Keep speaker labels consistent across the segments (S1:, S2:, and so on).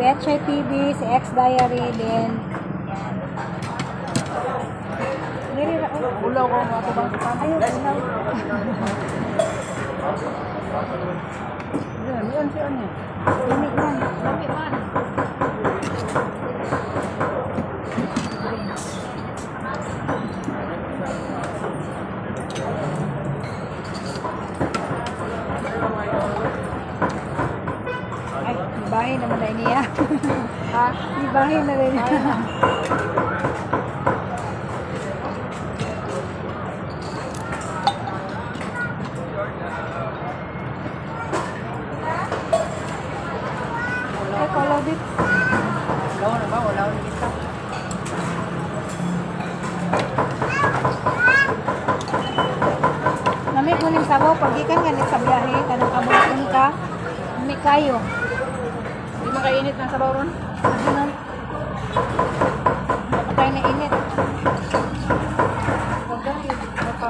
S1: Betchay TV, si X Diary din. Yan. Diri ra, oh.
S2: Ulaw ko mga tubang sa
S1: Ayaw, ulaw.
S2: Yan, yan siya niya.
S1: Lami man.
S2: Lami man.
S1: Ay, ibahin naman na niya.
S2: Ha?
S1: Ibahin na rin niya. Ay, color bits.
S2: Ulaw na ba? Ulaw na kita.
S1: Nami ko ning sabaw pag gikan ganit sa biyahe kanang kabuton ka. Nami kayo.
S2: Di man kainit ng sabaw ron?
S1: Ano? Patay na init.
S2: Wag baka.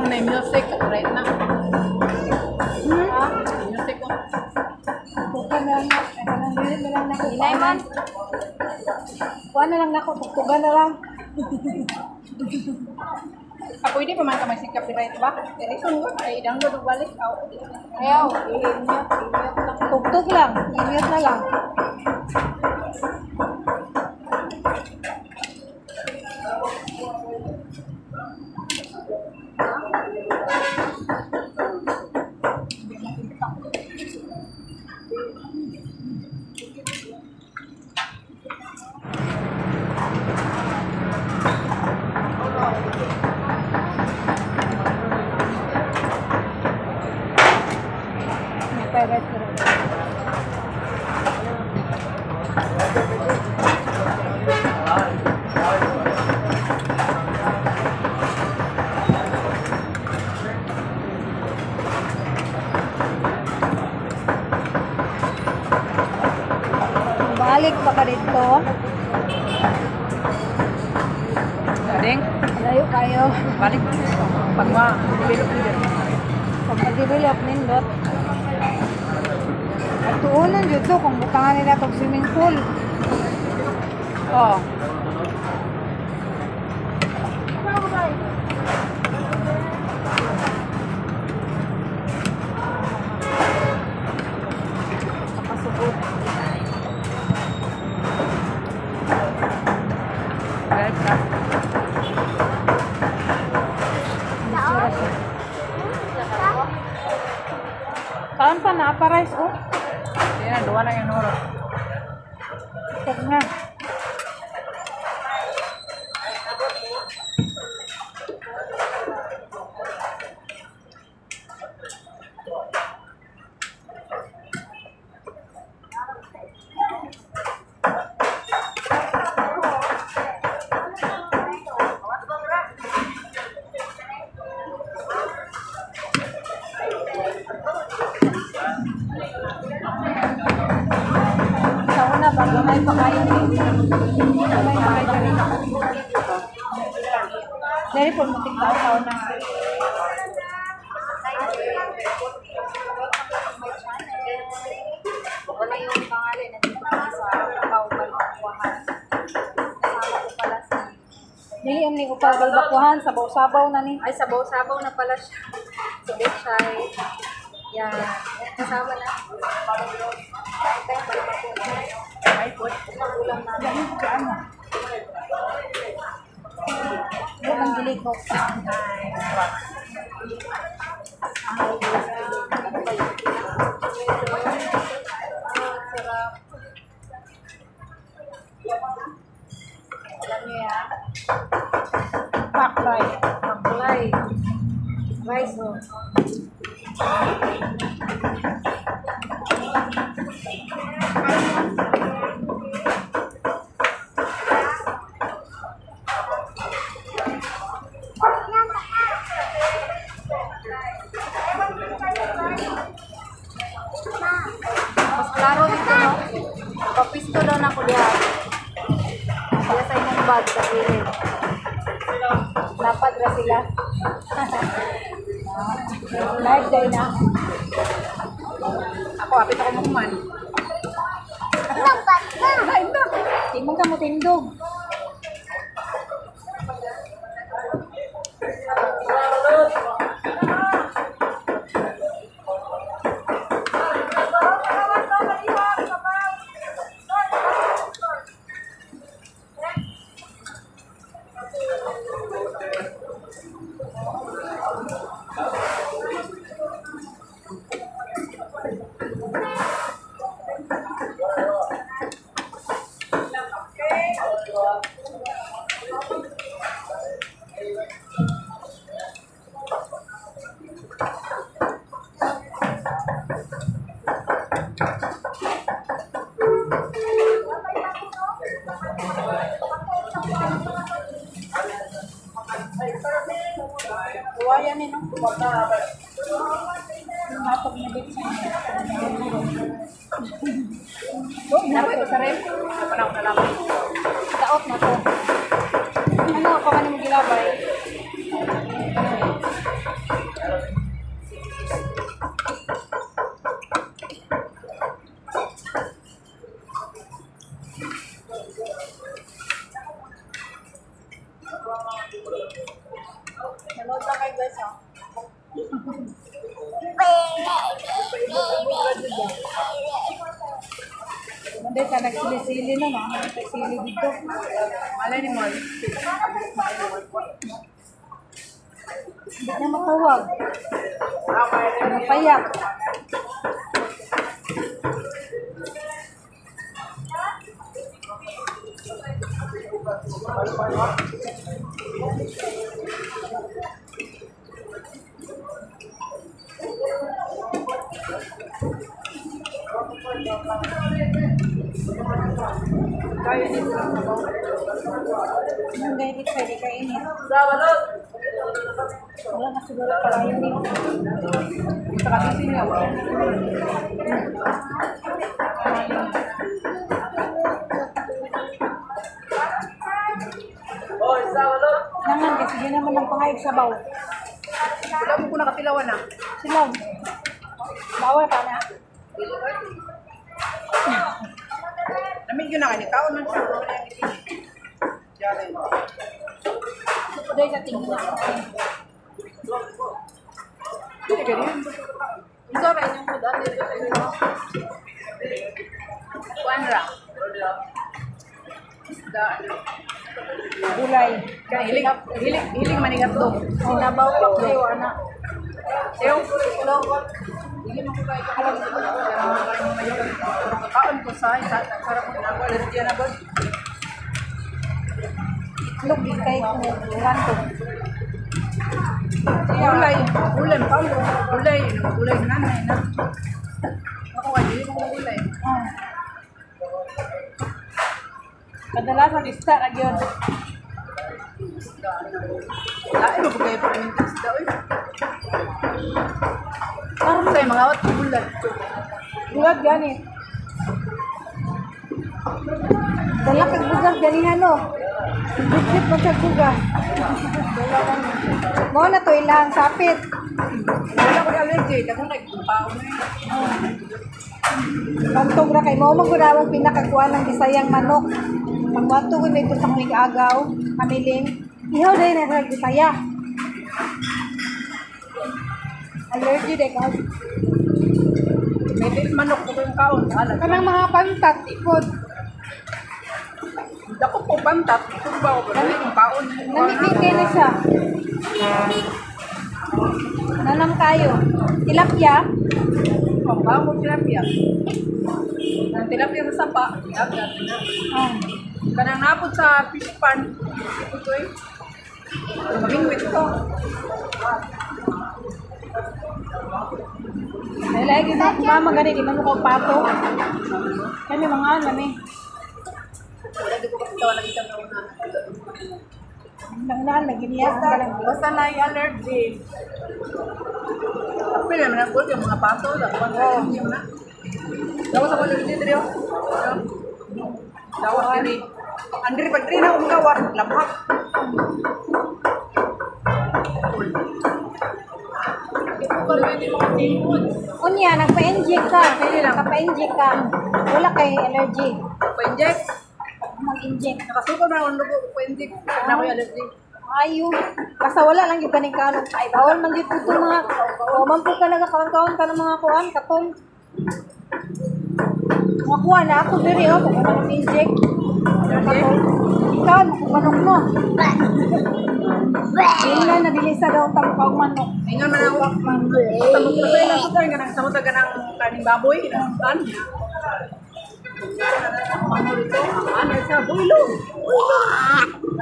S2: May music right na.
S1: Hmm?
S2: May music ko.
S1: Tukan na lang na. Ay, kanang dili na lang nako.
S3: Hinay man.
S1: Kuha na lang nako, tugtugan na lang.
S2: Ah, pwede pa man ka may copyright ba? Erison ko, ay download og balik. Aw,
S3: Ayaw, i-mute, i-mute lang.
S1: Tugtog lang, i-mute na lang. May pirate ko rin. Balik pa ka dito.
S2: Ding,
S1: Layo kayo.
S2: Balik pag ma-develop nila.
S1: Pag ma-develop nindot. At tuunan jud to kung butangan nila tong swimming pool.
S2: Oh.
S1: Nakasugod.
S2: Drive ka.
S1: Itsura siya. Kaon pa na pa rice oh.
S2: Yan, duwa lang yung nuro.
S1: Tag na. Sa una ba gamay pa kayo ni. Gamay pa kayo diri. Diri po mutik tao sa una.
S3: Wala yung pangalan. Nandito kami sa Upaw, Balbacuahan. Kasama ko pala si.
S1: Dili am ni Upaw Balbacuahan, sabaw-sabaw na ni.
S3: Ay, sabaw-sabaw na pala siya. Si Betchay. Yan. Kasama na. Kain tayo balbacuahan.
S2: Ay, po.
S3: Ulam namin.
S1: Bukan dili ko.
S3: Ah, sarap. Alam niyo yan?
S1: Paklay.
S3: Paklay. Rice, oh. Mas klaro dito, no? Papisto daw na ko diha. Diha sa imong bag sa kilid. Lapad ra sila.
S1: Live day na.
S2: Ako, apit ako mahuman.
S1: Kain na. Timong ka mo tindog.
S2: Kuwayan ni no?
S1: Matog na bit sa
S2: Dapat ko sa rem. Ako na ako nalabay.
S1: Daot na to. Ano pa man mo gilabay?
S2: Nanood lang kayo guys ha.
S1: Hindi ka nagsili-sili na no? Nagsili dito.
S2: Malay ni Mon.
S1: Hindi na matawag. Napayak.
S2: Kaya dito lang sa baw.
S1: Anong ganit pwede kainin? Wala na siguro pala yun eh.
S2: Sa kabisi niya.
S1: Nangan kasi di naman ang pangayog sabaw.
S2: Wala mo ko nakatilawan na.
S1: Silaw. Bawal pa na.
S2: Namig yun na kayo. Kaon man siya. Wala yung itin. Diyan.
S1: Dahil sa tingin na.
S2: Isa ba inyong sudan dito sa inyo? Kuan ra. Isda ano.
S1: Gulay.
S2: Kaya hiling hiling hiling manigat do.
S1: Sinabaw pa kayo, anak.
S2: Ew, Dili mo ko kayo kaon ko sa isa sarap mo na wala diyan na ba.
S1: Itlog din kayo kung ko.
S2: Gulay, gulay pa gulay, gulay nanay na. Ako ka dili mo gulay.
S1: Ah. Kadalasan isda ra gyud.
S2: Isda. Lain mo kayo pa kanin isda oy. Parang sa mga awat bulat.
S1: Bulat gani. Dala kag bugas ganiha no. Bitbit man sa bugas. Mao na to ilang sapit.
S2: Wala ko allergy, daghan kay paon na.
S1: Bantog ra kay mao man gud ang pinakakuan ng Bisayang manok. Pagwato gud dito sa kong agaw, kamiling. Ihaw dai na sa Bisaya. Allergy dai ka.
S2: May di manok ko yung kaon, wala.
S1: Kanang mga pantat ipod.
S2: Dako po pantat, ito ba ko dali yung kaon.
S1: Namigay kay na siya. Nanam kayo. Tilapia.
S2: Ang ba mo tilapia. Ang tilapia sa sapa, tilapia.
S1: Ah.
S2: Kanang napod sa fish pan, ito eh. Mamingwit ko.
S1: Ay, lagi na mama gani di man ko pato. Kami mga ano ni.
S2: Wala di ko kapitaw na isang nauna.
S1: Nangnan lagi niya ang galang.
S2: Basta na allergy. Apil naman ang gold yung mga pato, dapat allergy na. Dawa sa allergy diri oh. Dawa diri. Andri pag diri na ako magawas, lamhak.
S1: Unya, nagpa-inject ka. Nagpa-inject ka. Wala kay allergy.
S2: Pa-inject.
S1: Mag-inject.
S2: Nakasukol na akong dugo, pa-inject. Na ako yung allergy.
S1: Ayo. Basta wala lang yung kaning kanon. Ay, bawal man dito itong mga... O, man po ka nagakaon-kaon ka ng mga kuan, katong. Makuha na ako diri, oh, kung ano inject. Katong. Ikaw, makumanok mo. Dili na, dili sa daw tang manok.
S2: Ingon man ako. Basta magpatay lang sa tayo, ganang samot ka ng kaning baboy, kinasukan. Ano rito? Ano sa builo? Builo.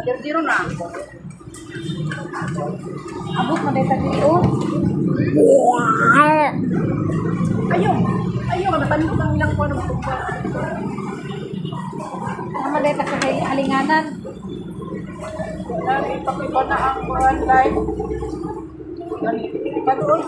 S2: Allergy ron na.
S1: Abot man dahil sa dili, oh.
S2: Ayo. Ayo, matanong ang ilang kuno magkukuha.
S1: Naman dahil sa alinganan.
S2: Wala, ipakita na ang kuhan live. Ipanood.